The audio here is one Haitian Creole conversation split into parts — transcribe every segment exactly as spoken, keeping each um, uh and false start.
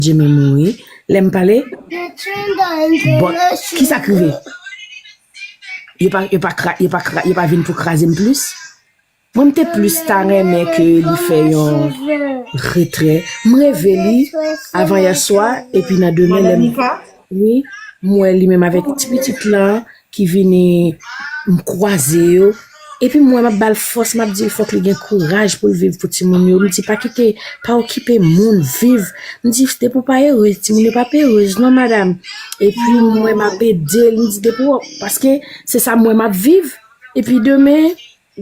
Jimmy mouri. Lè m pale, bon, kisa k rive? Yo pa, yo pa, kra, yo pa, kra, yo pa vin pou kraze m plis? Mwen, m te plis ta renmen ke li fè yon retrè. M reve li avan yè swa, epi nan demen, lè m, wi, m wè li menm avèk ti pitit lan ki vini, m kwaze yo. Epi m wè m ap ba l fòs, m ap di l fòk li gen kouraj pou l viv pou timoun yo. M di, pa kite, pa okipe moun, viv. M di, depi w pa erez, timoun yo p ap erez, non, madanm. Epi m wè m ap ede l, m di, depi w, paske se sa m wè m ap viv. Epi demen,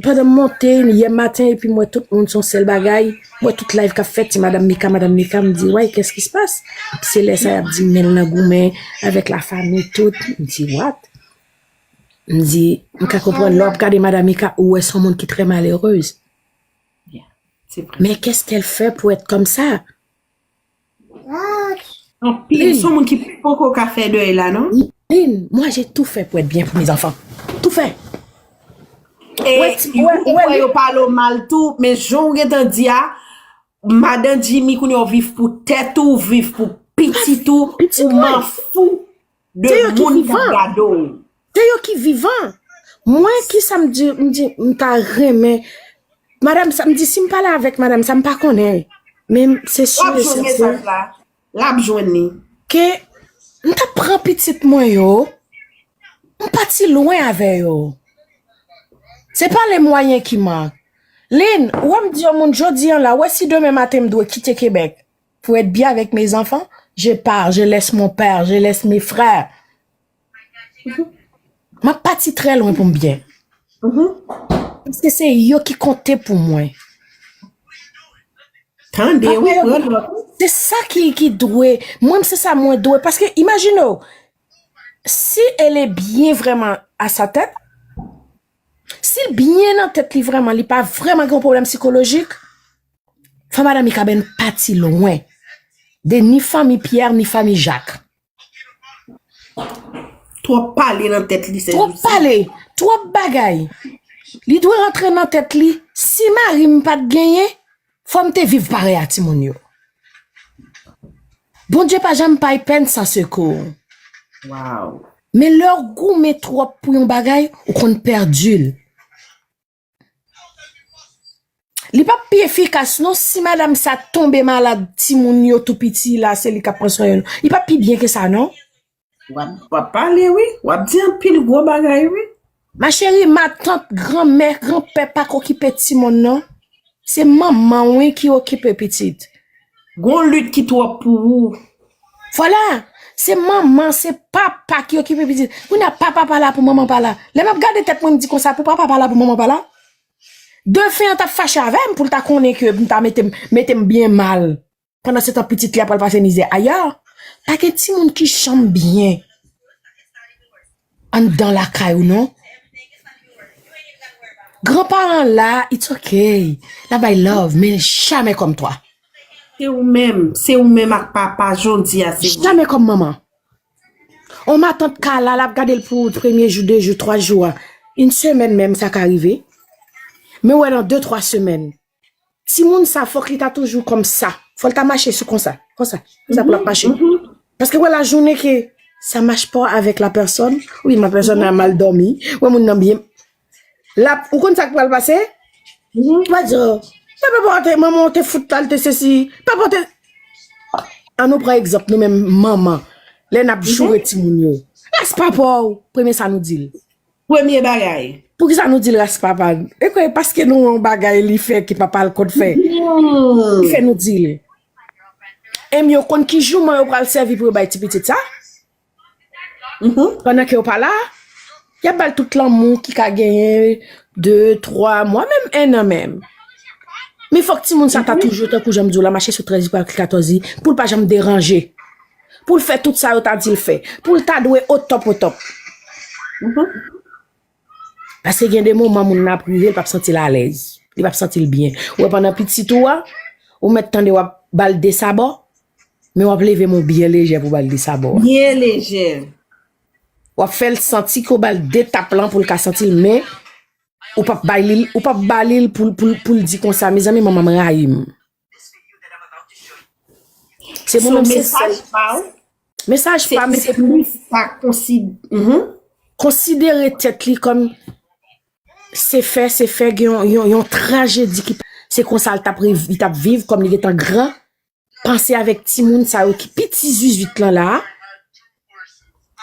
pandan m monte, yè maten, epi m wè tout moun se yon sèl bagay, m wè tout live k ap fèt, se Madam Mika, Madam Mika, m di, way, qu'est-ce qui se passe? Se lè sa y ap di m men l nan goumen avèk lafanmi, tout. M di, what? M di, m ka konprann lè w ap gade Madam Mika, ou wè se yon moun ki trè malerez. Yeah, c'est vrai. Mais qu'est-ce qu'elle fait pour être comme ça? Anpil, se yon moun ki poko ka fè dèy la, non? Lynn, moi, j'ai tout fait pour être bien pour mes enfants. Tout fait. E Wè, ti- ou wè, ou wè, wè yo pale w mal tou, men jan w gentan di a, madan Jimmy kounye a w viv pou tèt ou, w viv pou pitit ou, pitit ou mwen. Manfou de Se yo ki moun k ap vivan. Gade w. Se yo ki vivan. Mwen, ki sa m di, m di, m ta renmen. Madanm sa, m di, si m pale avèk madanm sa, m pa konnen. Men se W ap sûr et jwenn certain. Mesaj la. L ap jwenn li. Ke m ta pran pitit mwen yo, m pati lwen avè yo. Se pa le mwayen ki mank. Lynn, ou wè m di yon moun jodi an la, wè si demen maten m dwe kite Kebèk pour être bien avec mes enfants, je pars, je laisse mon père, je laisse mes frères. M ap pati trè lwen pou m byen. Paske se yo ki konte pou mwen. Tande, wi, pran nòt. Se sa ki, ki dwe. Mwen, se sa mwen dwe. Paske, imajine w, si elle est bien vraiment à sa tête, si l byen nan tèt li vrèman, li pa vrèman gen yon pwoblèm sikolojik, fò madanm Mikaben pati lwen de ni fanmi Pierre, ni fanmi Jacques. Twòp pale nan tèt li, se Twòp pale, twòp bagay. Li dwe rantre nan tèt li, si mari m pa t genyen, fò m te viv parèy a timoun yo. Bondye pa janm bay pèn san sekou. Wow. Men lè w goumen twòp pou yon bagay, ou konn pèdi l. Li p ap pi efikas non si madanm sa tonbe malad, timoun yo tou piti la, se li k ap pran swen yo. Li p ap pi byen ke sa non. W ap, w ap pale, wi. W ap di anpil gwo bagay, wi. Ma chérie, matant, granmè, granpè pa k okipe timoun non. Se manman wi ki okipe pitit. Gon lit ki twòp pou ou. Vwala, se manman, se papa ki okipe pitit. Kounye a papa pa la pou manman pa la. Lè m ap gade tèt mwen, m di konsa pou papa pa la pou manman pa la. Defen an t ap fache avè m pou l ta konnen ke m ta mete m, mete m byen mal. Pandan se tan pitit li a pral pase mizè ayè. Pa gen timoun ki janm byen anndan lakay ou non. Granparan la, it's ok. L ap bay love, men jamè kòm twa. Se ou menm, se ou menm ak papa, jodi a, se ou. Jamè kòm manman. On matant ka la, l ap gade l pou premye jou, de jou, twa jou a. Yon semèn menm, sa ka rive. Men wè nan de, twa semèn. Timoun sa, fòk li ta toujou kòm sa. Fò l ta mache sou konsa, konsa. Konsa pou l ap mache. Paske wè la jounen ke ça marche pas avec la personne, oui, ma personne a mal dormi, wè moun nan byen. L ap, ou konn sa k pral pase? Ou va di, oh, men papa w te, manman w te fout la, l te sesi. Papa w te. An nou pran egzanp, nou menm manman. Lè n ap joure timoun yo. Ras papa w, premye sa nou di l. Premye bagay. Poukisa nou di l ras papa? E kwè paske nou wè yon bagay li fè ke papa l konn fè. Ki fè nou di l. E m yo konn ki jouman yo pral sèvi pou yo bay ti pitit sa? Pandan ke yo pa la, y ap ba l tout lanmou ki ka genyen de, twa mwa, menm ennan menm. Men fòk timoun sa ta toujou, tankou jan m di w la, mache sou trèz li pou al katòz li, pou l pa janm deranje. Pou l fè tout sa yo ta di l fè. Pou l ta dwe otòp, otòp. Paske gen de moman moun nan ap rive, li p ap santi l alèz. Li p ap santi l byen. Ou wè pandan pitit ou a, ou mèt tande w ap ba l de sabò, men w ap leve men w byen lejè pou w ba l de sabò a. Byen lejè. W ap fè l santi ke w ba l de tap lan pou l ka santi l, men ou p ap bay li, ou p ap ba li l pou, pou, pou l di konsa, mezanmi, manman m rayi m. Se mwen menm, se sèl. Mesaj pa w, mesaj pa m, se plis pa konsid-, konsidere tèt li kòm se fè, se fè, gen yon, yon, yon trajedi ki, se konsa l t ap rev-, li t ap viv kòm li gentan gran. Panse avèk timoun sa yo ki piti zuizwit lan la.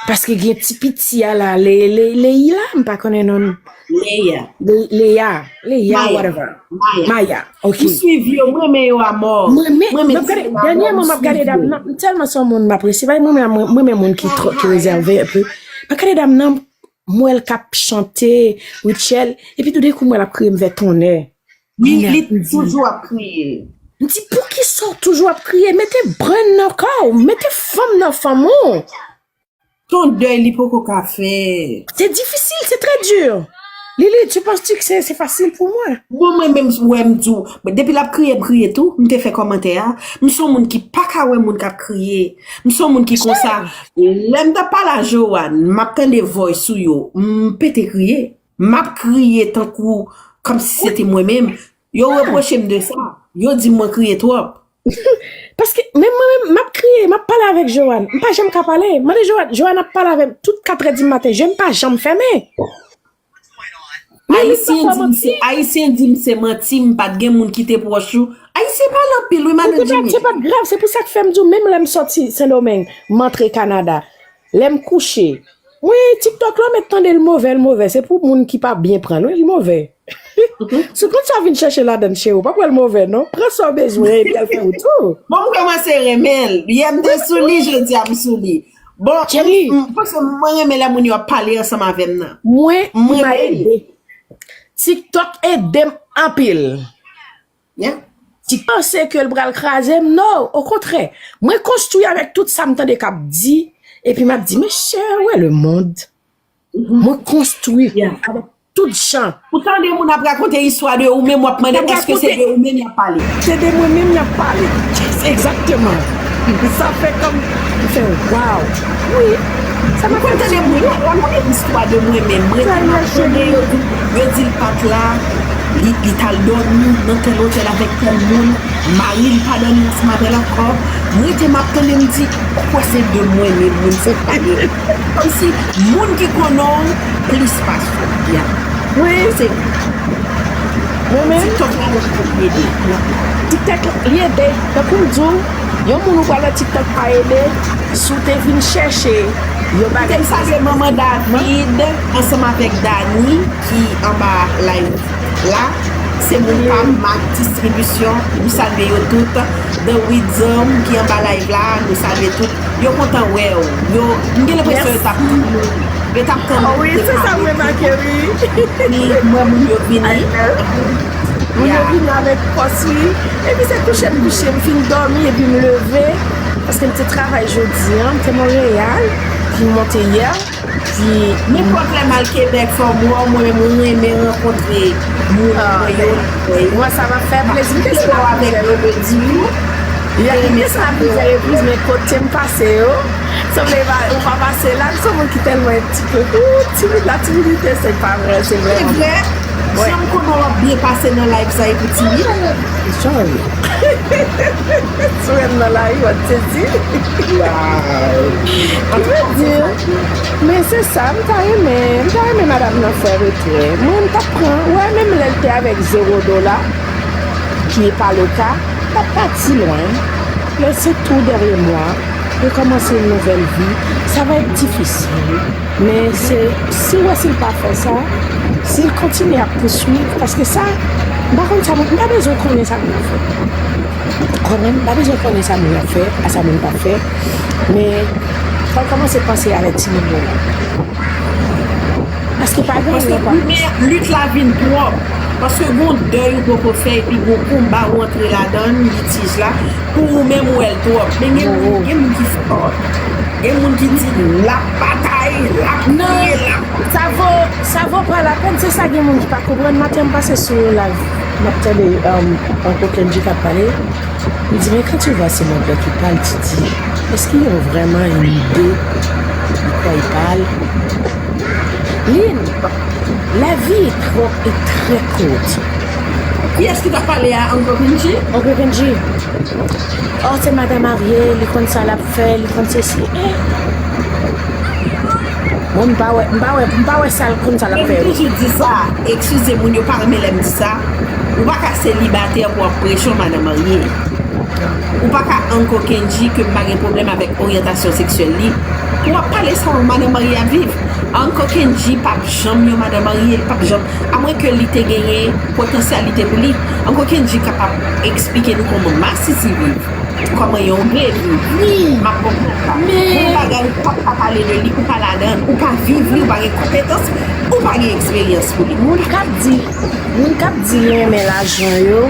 Paske gen ti piti a la, le, le, Leila, m pa konnen non. Leya. Le, Leya, Leya, Maya. Whatever. Maya. Maya, ok. M swiv yo, m renmen yo a mò. Mwen, men, m ap gade, dènyèman, m ap gade dam nan, m tèlman se yon moun m apresye. Mwen, mwen, mwen, mwen, moun ki twò, ki rezève enpe. M ap gade dam nan, m wè l k ap chante, Rutshelle, epi toudenkou, m wè l ap kriye, m fè tonnè. Wi, li toujou ap kriye. M di, poukisa w toujou ap kriye? Mete brenn nan kò w, mete fanm nan fanm ou. Ton dèy li poko ka fè. Se difisil, se trè di. Lili, tu penses-tu que c'est, c'est facile pour moi? Bon, mwen menm, wè m di w, depi l ap kriye, m kriye tou, m te fè kòmantè a, m se yon moun ki pa ka wè moun k ap kriye. M se yon moun ki konsa. Lè m t ap pale a Joanne, m ap tande voice ou yo, m pete kriye. M ap kriye tankou, kòmsi se te mwen menm. Yo repwoche m de sa. Yo di m mwen kriye twòp. Paske, menm mwen menm, m ap kriye, m ap pale avèk Joanne. M pa janm ka pale. Mande Joanne, Joanne ap pale avè m tout katrè di maten. Je m pa janm fèmen. Ayisyen di m se, Ayisyen di m se manti, m pa t gen moun ki te pwòch ou. Ayisyen pale anpil, wi, madan Jimmy. Se pa, se pa t grav, se pou sa k fè m di w, menm lè m sòti Sendomeng, m antre Kanada, lè m kouche, wi, TikTok la, w mèt tande l move, l move. Se pou moun ki pa byen pran l, wi, l move. Si w konn sa w vin chèche ladan l, cheri, w p ap wè l move, non. Pran sa w bezwen, epi al fè wout ou. Bon, m kòmanse renmen l. Yè m te sou li, jodi a m sou li. Bon, m, m, paske mwen renmen lè moun yo ap pale ansanm avè m nan. Mwen, m renmen li. TikTok ede m anpil. Yeah. Ti panse ke l pral kraze m, no, okontrè. Mwen konstwi avèk tout sa m tande k ap di, epi m ap di, mesye, wè le monde. Mwen konstwi avèk tout jan. Ou tande moun ap rakonte istwa de ou menm, w ap mande èske se de ou menm y ap pale. Se de mwen menm y ap pale. Yes, egzakteman. Sa fè kòm, m fè, waw. Wi. Sa pa fè tande moun yo rakonte istwa de mwen menm. Mwen te m ap tande yo di, yo di l pa t la, li, li t al dòmi nan tèl otèl avèk tèl moun, mari l pa dòmi ansanm avè l ankò. Mwen te m ap tande, m di, ou kwè se de mwen menm moun sa pale? Kòmsi moun ki konnen w plis pase w. Ya. Wi. Se mwen menm. TikTok la, mwen ede. TikTok la, li ede. Tankou m di w, yon moun ou pral wè TikTok pa ede, si w te vin chèche yon bagay. M salye manman David ansanm avèk Dani ki anba live la. Se moun pa m, Mac Distribution. M salye yo tout. The Wisdom ki anba live la, nou salye tout. Yo kontan wè w. Yo, m gen lenpresyon yo t ap tann ou. Yo t ap tann ou. Wi, se sa m remake, wi. Wi, m wè moun yo vini. Moun yo vini avèk fòs, wi. Epi se kouche m kouche, m fin dòmi, epi m leve. Paske m te travay jodi a, m te Monreyal, epi m monte yè. Epi nenpòt lè m al Kebèk, fò m wè w, mwen menm, mwen renmen rankontre moun mwen yo. Mwen, sa va fè plezi. M te sou la avèk yo jodi tou. Yes, m te sou la plizyè repriz, men kote m pase yo, sanble pa, ou pa pase la, m se yon moun ki tèlman ti pe, ou, timid la, timidite, se pa vre, se vrèman. Se vre. Jan m konnen w ap byen pase nan live sa, epi timid. Sorry. Sou wè m nan lari, w ap sezi. Ki vle di, men se sa, m ta renmen, m ta renmen madanm nan fè retrè. Mwen, m t ap pran, w wè, menm lè l te avèk zewo dola, ki e pa le ka, m t ap pati lwen, lese tou dèyè mwen, rekòmanse yon nouvèl vi. Sa va èt difisil. Men se, si w wè si l pa fè sa, si l kontinye ap pouswiv, paske sa, m pa konn sa moun, m pa bezwen konnen sa moun ap fè. Konprann? M pa bezwen konnen sa moun ap fè, a sa moun p ap fè. Men, fò l kòmanse panse avèk timoun yo la. Paske pa gen lè pa. Paske lit la vin twòp. Paske gon dèy ou poko fè, epi gon konba ou antre ladan l, litij la. Pou ou menm, ou wè l twòp. Men gen moun, gen moun ki fò. Gen moun ki di, l ap batay, l ap kriye, l ap... Non, sa vo, sa vo pa lapèn, se sa gen moun ki pa konprann. Maten, m pase sou yon live, m ap tande, um, Uncle Kendrick ap pale. Li di, mais quand tu vois ce monde-là qui parle, tu dis, est-ce qu'ils ont vraiment une idée de quoi ils parlent? Lynn, la vie est trop, est très courte. Kiyès ki t ap pale a, Uncle Kenji? Uncle Kenji. Oh, se madan marye, li konn sa l ap fè, li konn sesi. Eh. Mwen, m pa wè, m pa wè, m pa wè sa l konn sa l ap fè. Mwen toujou di sa, eskize moun yo pa renmen lè m di sa, ou pa ka selibatè pou w ap preche yon madan marye. Ou pa ka Uncle Kenji ke m pa gen pwoblèm avèk oryantasyon seksyèl li. Pou w ap pale sa yon madan marye ap viv. Uncle Kenji p ap janm yon madan marye, li p ap janm, amwen ke li te genyen potansyalite pou li. Uncle Kenji kapab eksplike nou kòman masisi viv, kòman yon gre viv. Wi. M ap konprann sa. Men yon bagay ou pa ka pale de li, ou pa ladan, ou pa viv li, ou pa gen konpetans, ou pa gen eksperyans pou li. Moun k ap di Moun k ap di li renmen lajan yo,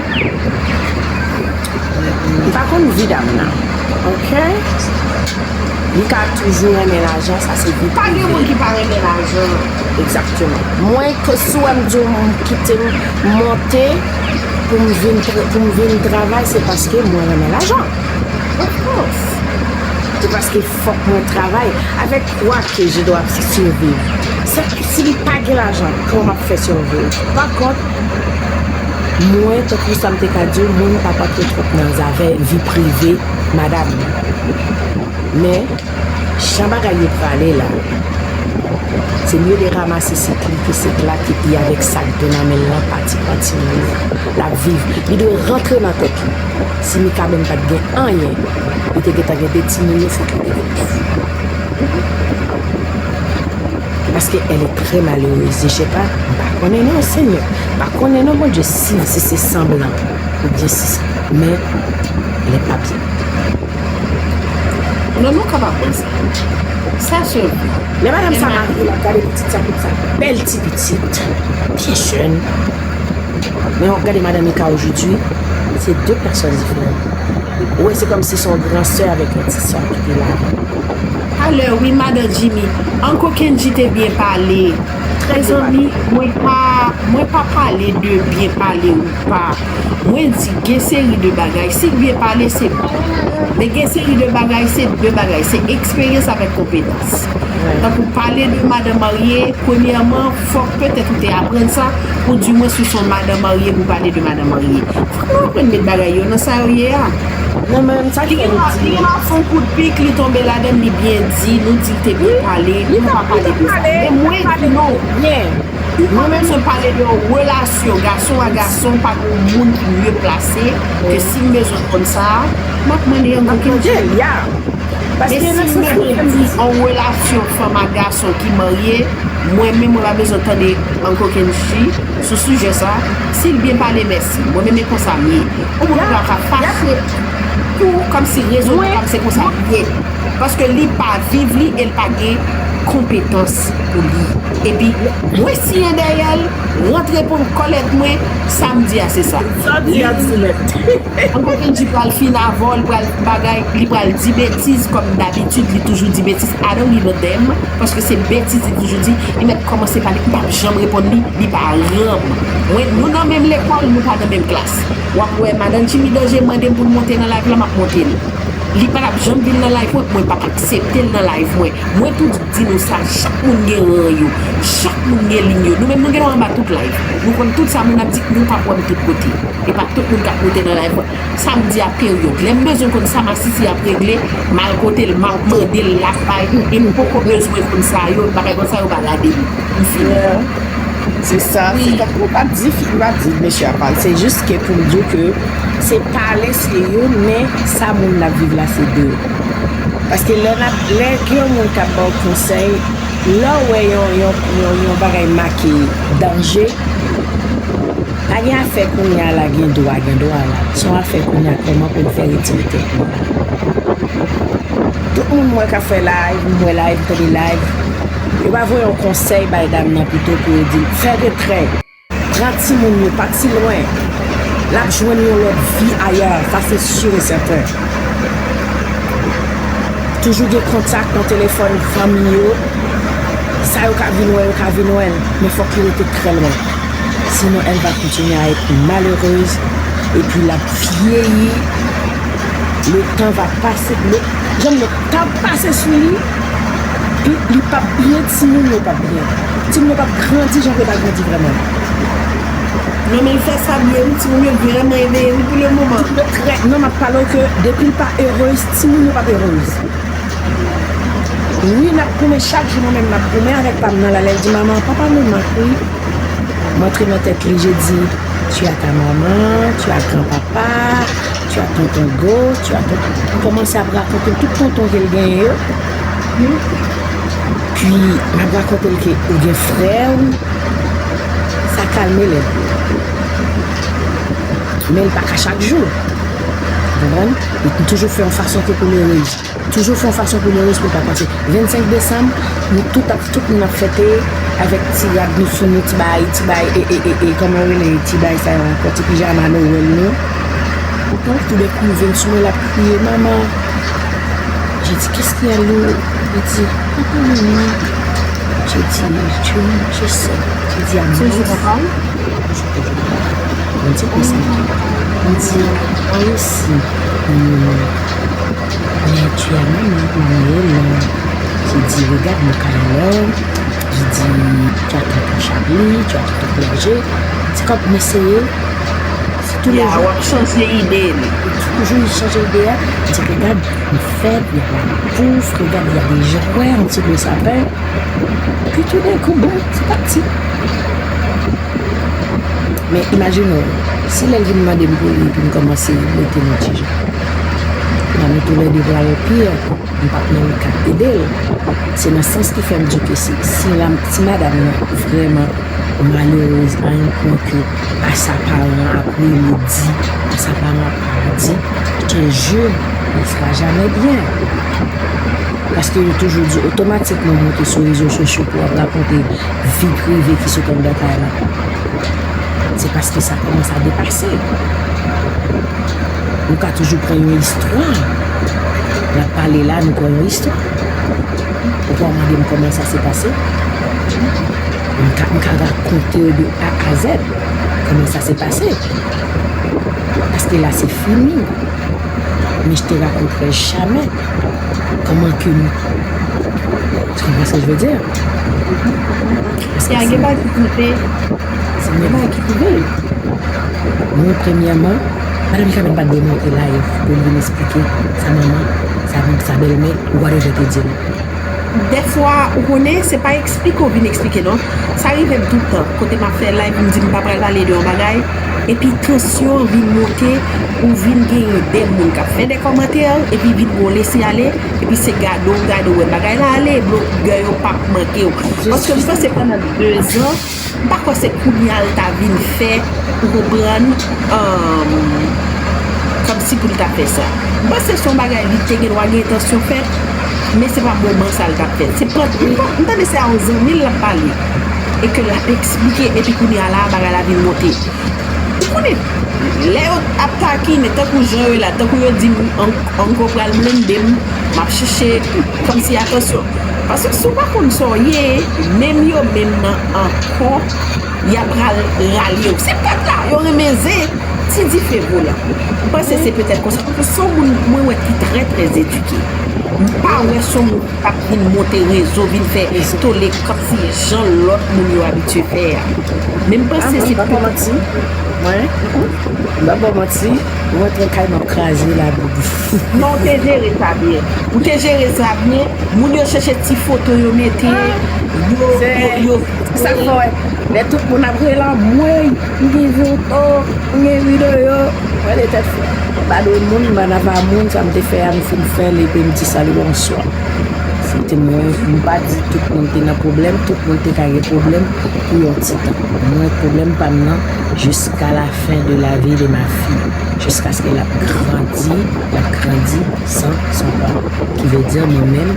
m pa konn vi dam nan, oke? Li ka toujou renmen lajan, sa se vi prive. Pa gen moun ki pa renmen lajan. Egzakteman. Mwen, ke si w wè m di w m kite m monte pou m vin tra- pou m vin travay, se paske mwen renmen lajan. Of course. Se paske fòk mwen travay. Avec quoi que je dois survivre? Sa, si li pa gen lajan, kòman m ap fè surviv? Pa kont, mwen, tankou sa m te ka di w, mwen, m pa p antre twòp nan zafè vi prive madanm nan. Men, jan bagay yo prale la, se mye de ramase se klike, se klake, epi avèk sa k gen nan men l lan, pati, pati, l ap viv. Li dwe rantre nan tèt li. Si Mikaben pa t gen anyen, li te gentan gen de timoun yo, fòk li te gen. Paske elle est très malheureuse. Je sais pas, m pa konnen non, Senyè. M pa konnen non, Bondye, si, si se sanblan oubyen si se, men elle est pas bien. Non, nou kapab wè sa. Sa se vre. Lè madanm sa marye, l ap gade pitit sa, pitit sa. Bèl ti pitit. Byen jèn. Men w ap gade madan Mika ojodwi, se de pèsòn diferan. Ou wè, se kòmsi se yon gran sè avèk yon ti sè ki te la. Talè, wi, madan Jimmy. Uncle Kenji te byen pale. Mezanmi, mwen pa, mwen pa pale de byen pale ou pa. Mwen di gen seri de bagay. Si l byen pale, se bon. Men gen seri de bagay, se de bagay. Se eksperyans avèk konpetans. Tankou pale de madan marye, premyèman, fòk petèt ou te aprann sa, oudimwens ou se yon madan marye pou pale de madan marye. Fòk nou aprann met bagay yo nan sa yo ye a. Non, men sa ki fè m di. Li gen lòt fon kout pik, li tonbe ladan l, li byen di, nou di l te byen pale, nou pa pale de sa. Men mwen di nou, nou bezwen pale de yon relasyon, gason a gason, pa gen yon moun ki mye plase ke si m bezwen konn sa, m ap mande yon moun ki mye. Paske nan sans mwen di, yon relasyon fanm ak gason ki marye, mwen menm, mwen pa bezwen tande Uncle Kenji sou sijè sa. Si l byen pale, mèsi. Mwen menm, e konsa m ye. Yon moun pa ka fache pou kòmsi rezon pou kòmsi se konsa l ye. Paske li pa viv li e l pa gen konpetans pou li. Epi, mwen siyen dèyè l, rantre pou kòlèt mwen, sa m di a se sa. Sa w di a di nèt. Uncle Kenji pral fin avè w, li pral bagay, li pral di betiz, kòm dabitid, li toujou di betiz. I don't give a damn, paske se betiz li toujou di, li mèt kòmanse pale, m p ap janm reponn li, li pa renmen. Mwen, nou nan menm lekòl, nou pa nan menm klas. W ap wè, madan Jimmy Danger mande m pou l monte nan live la, m ap monte l. Li pa t ap janm vin nan live mwen, mwen p ap aksepte l nan live mwen. Mwen toujou di nou sa, chak moun gen ran yo, chak moun gen liy yo. Nou menm, nou gen dwa anba tout live. Nou konn tout sa moun ap di, nou p ap wè m tout kote. E pa tout moun k ap monte nan live mwen. Sa m di a peryòd. Lè m bezwen konn sa masisi ap regle, m al kote l, m al mande l, l ap bay. E m poko bezwen konn sa yo, bagay konsa yo pa gade m. M fini. Se sa, se tankou m pa di fi, m pa di mesye a pa, se jis ke pou m di w ke se pale se youn, men sa moun n ap viv la se de. Paske lè n ap, lè gen yon moun k ap ba w konsèy, lè w wè yon, yon, yon, yon bagay make danje, pa gen afè kounye a la gen dwa, gen dwa la. Se yon afè kounye a kòman pou n fè retire tèt nou la. Tout moun m wè k ap fè live, m wè live, m tande live, yo pa voye yon konsèy bay dam nan pito pou yo di l fè retrè. Pran timoun yo, pati lwen. L ap jwenn yon lòt vi ayè, sa se si e sèten. Toujou gen kontak nan telefòn fanmi yo. Sa yo ka vin wè, yo ka vin wè l, men fòk li rete trè lwen. Sinon, elle va continuer à être malheureuse, epi l ap vyeyi. Le temps va passer, le, jan lè t ap pase sou li, li, li p ap byen, timoun yo p ap byen. Timoun yo p ap grandi jan yo ta grandi vrèman. Non, men l fè sa byen, wi, timoun yo vrèman eveye, wi, pou le moman. Trè, non, m ap pale w ke depi l pa erez, timoun yo p ap erez. Wi, n ap goumen chak jou, mwen menm m ap goumen avèk pa m nan la, lè l di, "Manman, papa nou mak, wi." M antre nan tèt li, je di, "Tu as ta maman, tu as grand-papa, tu as tonton Go, tu as tonton." M kòmanse ap rakonte l tout tonton ke l genyen yo. Pi, m ap rakonte l ke ou gen frè w. Sa kalme l. Men l pa ka chak jou. Ou konprann? Li toujou fè yon fason ke pou l erez. Toujou fè yon fason pou l erez pou l pa panse. Vennsenk desanm, nou tout ap, tout moun ap fete avèk ti rad nou sou nou, ti bagay, ti bagay, e, e, e, e, kòman yo rele ti bagay sa yo ankò, ti pijama Nwèl nou. Ou konprann? Toudenkou, li vin sou mwen, l ap kriye, "Manman!" Je dis, "Qu'est-ce qu'il y a, Lou?" Il dit, "Papa, maman." Je dis, "Je, je sais." Je dis, "Ah, mince." Mwen di konsa, mwen di, "Mwen osi, mwen, mwen, tu as maman, maman est là." Je dis, "Regarde mon canon." Je dis, "Tu as tonton Charlie, tu as tonton Clergé." Se kòm m eseye, se tou le jou. Ya, w ap chanje ide li. Toujou li chanje ide a. M di, "Regarde, en fait, il y a la bouffe, regarde, il y a des jouets, un petit peu sapin." Pi toudenkou, bon, se pati. Men imajine w, si lè l vin mande m pou li, epi m kòmanse mete l yon ti jan. Nan nou toulède pral pi, m p ap menm ka ede l. Se nan sans ki fè m di ke si, si, la, si madam nan vrèman malerez a yon pwen ke à sa parent ap rele di, à sa parent ap di, je te jure, il sera jamais bien. Paske yo toujou di otomatikman w monte sou rezo sosyo pou w ap rakonte vi prive ki sot anndan kay la. Se paske sa kòmanse a depase. Nou ka toujou pran yon istwa. N ap pale la, nou pran yon istwa. Ou pa mande m kòman sa se pase. M ka, m ka rakonte w de A a Z kòman sa se pase. Paske la, se fini. Mais je te raconterai jamais comment que nous. Tu comprends ce que je veux dire? Parce que ya gen bagay ki prive. Gen bagay ki prive. Mwen, premyèman, madanm Kamèn pa t dwe monte live pou l vin eksplike sa manman, sa, sa bèlmè, ou whatever te di l. Dèfwa, ou konnen, se pa eksplike w vin eksplike non. Sa rive m tout tan. Kote m ap fè live, m di m pa pral pale de yon bagay, epi tansyon an vin monte, ou vin genyen de moun k ap fè de kòmantè, epi vin gon lese ale, epi se gade w gade w wè bagay la ale, blogè yo p ap manke w. Paske m panse pandan de zan, m pa kwè se kounye a l ta vin fè, ou konprann, um, kòmsi pou l ta fè sa. M panse se yon bagay li te gen dwa gen entansyon fè, men se pa moman sa l t ap fè. Se pandan, m pa, m tande se a yon zanmi l l ap pale, e ke l ap eksplike, epi kounye a la, bagay la vin monte. Ou konnen, lè yo ap takinen, tankou jan yo ye la, tankou yo di m an-, ankò pral blende m, m ap chèche kòmsi atansyon. Paske si w pa konn sa w ye, menm yo menm nan ankò, y ap pral rale w. Se pèp la, yo renmen zen, ti dife volan. M panse se petèt konsa, paske se yon moun mwen wè ki trè, trè edike. M pa wè se yon moun k ap vin monte rezo, vin fè tole kòmsi jan lòt moun yo abitye fè a. Men m panse se petèt. Mwen, m pa ba w manti, mwen, mwen rantre kay m ap kraze laboud. Non, w te jere sa byen. Ou te jere sa byen. Moun yo chèche ti foto yo mete. Yo, yo, yo. Se sa k fè w wè. Lè tout moun ap rele anmwey, m gen foto, m gen videyo. Mwen de tèt fou. M pa dwe moun, m pa nan pa moun, sa m te fè a, m fin fè l, epi m di salut, bonsoir. Se te mwen, m pa di tout moun te nan pwoblèm, tout moun te ka gen pwoblèm pou yon ti tan. Mwen, pwoblèm pa m nan, jusqu'à la fin de la vie de ma fille. Jusqu'à ce que l ap grandi, l ap grandi san son pa. Ki vle di, mwen menm,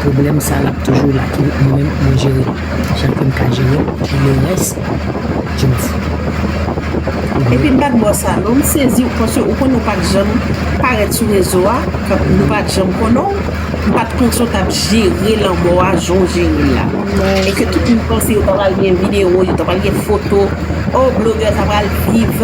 pwoblèm sa l ap toujou la, ki mwen menm, mwen jere l. Jan ke m ka jere l, e le rès, je m'en fous. Epi m pa t ba w sa non, m sezi, paske ou konnen w pa t janm parèt sou rezo a, nou pa t janm konnen w, m pa t panse w t ap jere lanmò a jan w jere l la. E ke tout moun panse yo ta pral gen videyo, yo ta pral gen foto, oh, blogè sa pral viv.